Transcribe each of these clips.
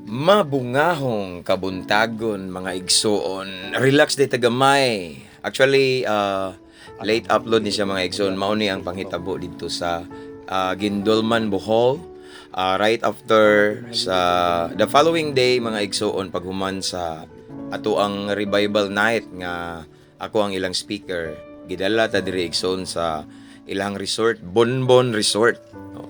Mabungahong kabuntagon, mga igsoon. Relax day ta gamay. Actually, late upload ni siya, mga igsoon. Mao ni ang panghitabo dito sa Guindulman, Bohol. Right after sa the following day, mga igsoon, paghuman sa ato ang revival night nga ako ang ilang speaker, gidala ta diri, igsoon, sa ilang resort, Bonbon Resort, no?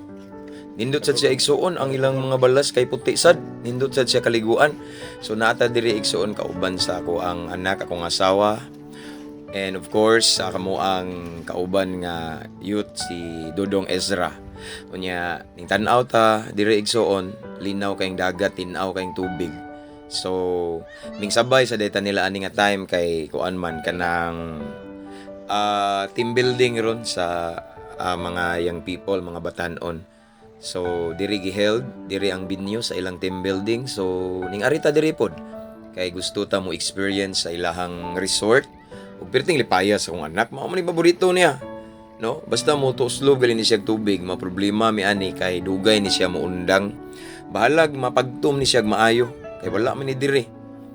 Nindot sad siya, igsuon, ang ilang mga balas kay puti sad. Nindot sad siya kaliguan. So naata diri, igsuon, kauban sa ako ang anak, akong asawa. And of course, sa kamo ang kauban nga youth, si Dodong Ezra. Unya ning tan-aw ta diri, igsuon, linaw kayong dagat, tin-aw kayong tubig. So ning sabay sa data nila ani nga time kay kuan man kanang team building ron sa mga young people, mga batanon. So diri giheld, diri ang venue sa ilang team building. So ning arita diri pod kay gusto ta mo experience sa ilahang resort. Ug perting lipaya sa akong anak, mao man ni paborito niya. No? Basta mo tuslob gali ni siya og tubig, ma problema mi ani kay dugay ni siya moundang. Bahalag mapagtum ni siya og maayo kay wala man ni diri.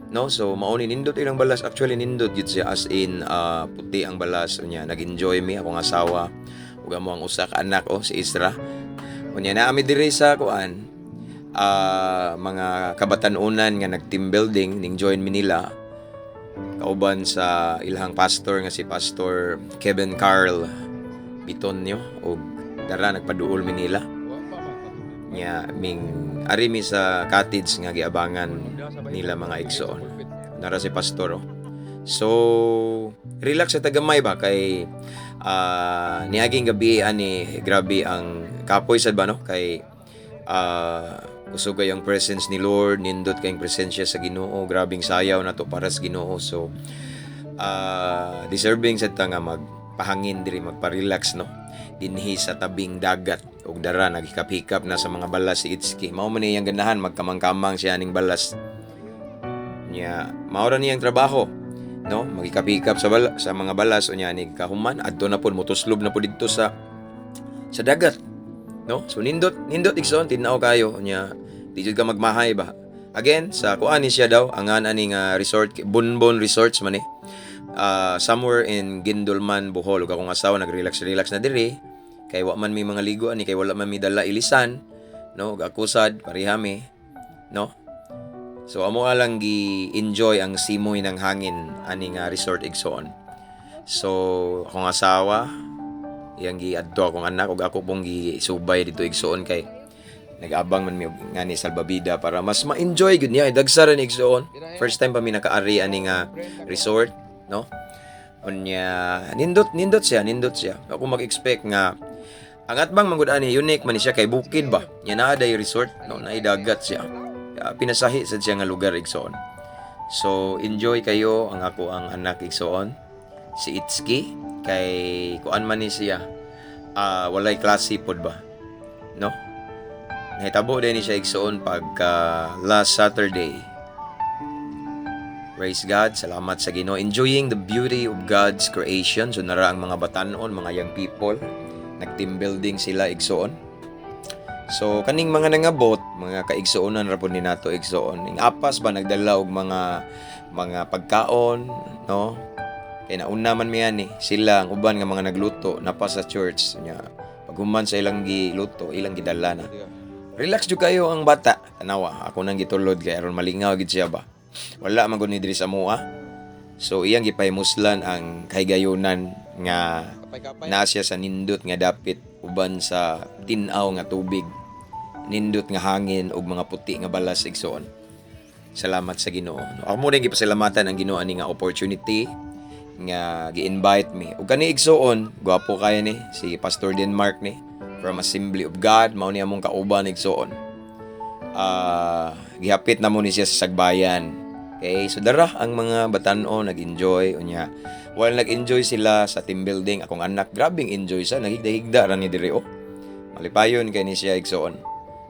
No? So mao ni nindot ilang balas, actually nindot gyud siya, as in puti ang balas. Unya nag-enjoy mi akong asawa ug amo ang usa ka anak, oh, si Isra. Unya naa mi diri sa kuan, mga kabatanunan nga nag team building, ning join mi nila kauban sa ilahang pastor nga si Pastor Kevin Carl Bitonio, ug dara nagpaduol mi nila. Nya ming ari mi sa cottage nga giabangan nila, mga igsoon. Nara si pastor, oh. So relax sa tagamay ba kay niaging gabi ani, grabe ang kapoy sad ba, no, kay kusog kay ang presence ni Lord, nindot kayong presensya sa Ginoo, grabing sayaw na to para sa Ginoo. So deserving sad ta nga magpahangin diri, magpa-relax, no, dinhi sa tabing dagat. Ug dara naghikap-hikap na sa mga balas si Itski. Mao man iyang ganahan magkamang-kamang siya ning balas niya. Mao ra niyang trabaho, no, maghikap-hikap sa mga balas. Unya ni kahuman, adto na pod, motuslob na pod didto sa dagat, no. So nindot, nindot, igsoon, tin-aw kayo. Unya di jud ka magmahay ba. Again, sa kuan ni siya daw ang ani nga resort, Bonbon Resorts man eh, somewhere in Guindulman, Bohol. Ug akong asawa nag-relax relax na diri kay wa man mi mga ligo ani kay wala man mi dala ilisan, no. Ug ako sad pareha mi, no. So amo lang gi-enjoy ang simoy ng hangin ani nga resort, igsoon. So akong asawa iyang giadto akong anak ug ako pong gisubay dito, igsoon, kay nag-abang man mi og ngani salbabida para mas ma-enjoy gud niya. Dagsa ra ni, igsoon. First time pa mi nakaari ani nga resort, no. Unya nindot, nindot siya, nindot siya. Ako mag-expect nga ang atbang man gud ani unique man ni siya kay bukid ba nya naa day resort, no, naay dagat siya. Pinasahi sad siya nga lugar, igsoon. So enjoy kayo ang ako ang anak, igsoon, si Itski, kay kuan man ni siya, walay klase pod ba, no. Nahitabo din ni siya, igsoon, pagka last Saturday. Praise God, salamat sa Ginoo. Enjoying the beauty of God's creation. So nara ang mga batanon, mga young people, nag team building sila, igsoon. So kaning mga nangabot, mga kaigsuonan ra pud ni nato, igsoon. Ning apas ba, nagdala og mga pagkaon, no? Kay nauna man mi ani, sila ang uban nga mga nagluto napa sa church. Nya paghuman sa ilang giluto, ilang gidala na. Relax jud kayo ang bata. Tanawa, ako nang gitulod kay aron malingaw gid siya ba. Wala man gud ni diri sa mua. So iyang gipahimuslan ang kahigayunan nga naa siya sa nindot nga dapit uban sa tin-aw nga tubig, nindot nga hangin ug mga puti nga balas, igsoon. Salamat sa Ginoo. No, ako mo rin gipasalamatan ang Ginoo ani nga opportunity nga gi-invite me. Ug kani, igsoon, gwapo kaya ni si Pastor Denmark ni from Assembly of God, mao ni among kauban, igsoon. Gihapit na mo ni siya sa sagbayan. Okay, so dara ang mga batan-on nag-enjoy. Unya while nag-enjoy sila sa team building, akong anak grabing enjoy sa naghigda-higda ra ni diri, oh. Malipayon kay ni siya, igsoon.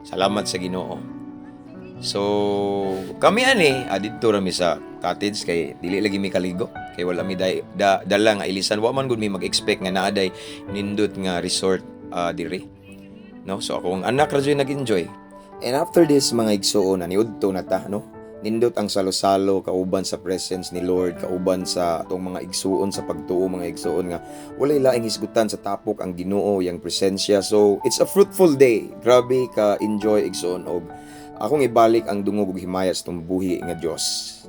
Salamat sa Ginoo. So kami ani didto ra mi sa cottage kay dili lagi mi kaligo kay wala mi dala nga ilisan. Wa man gud mi mag-expect nga naa day nindot nga resort diri. No, so akong anak ra jud nag-enjoy. And after this, mga igsuon, niudto na ta, no? Nindot ang salo-salo kauban sa presence ni Lord, kauban sa atong mga igsuon sa pagtuo, mga igsuon, nga walay laing hisgutan sa tapok ang Ginoo, yang presensya. So, it's a fruitful day. Grabe ka enjoy, igsuon, og akong ibalik ang dungog ug himaya sa atong buhi nga Dios.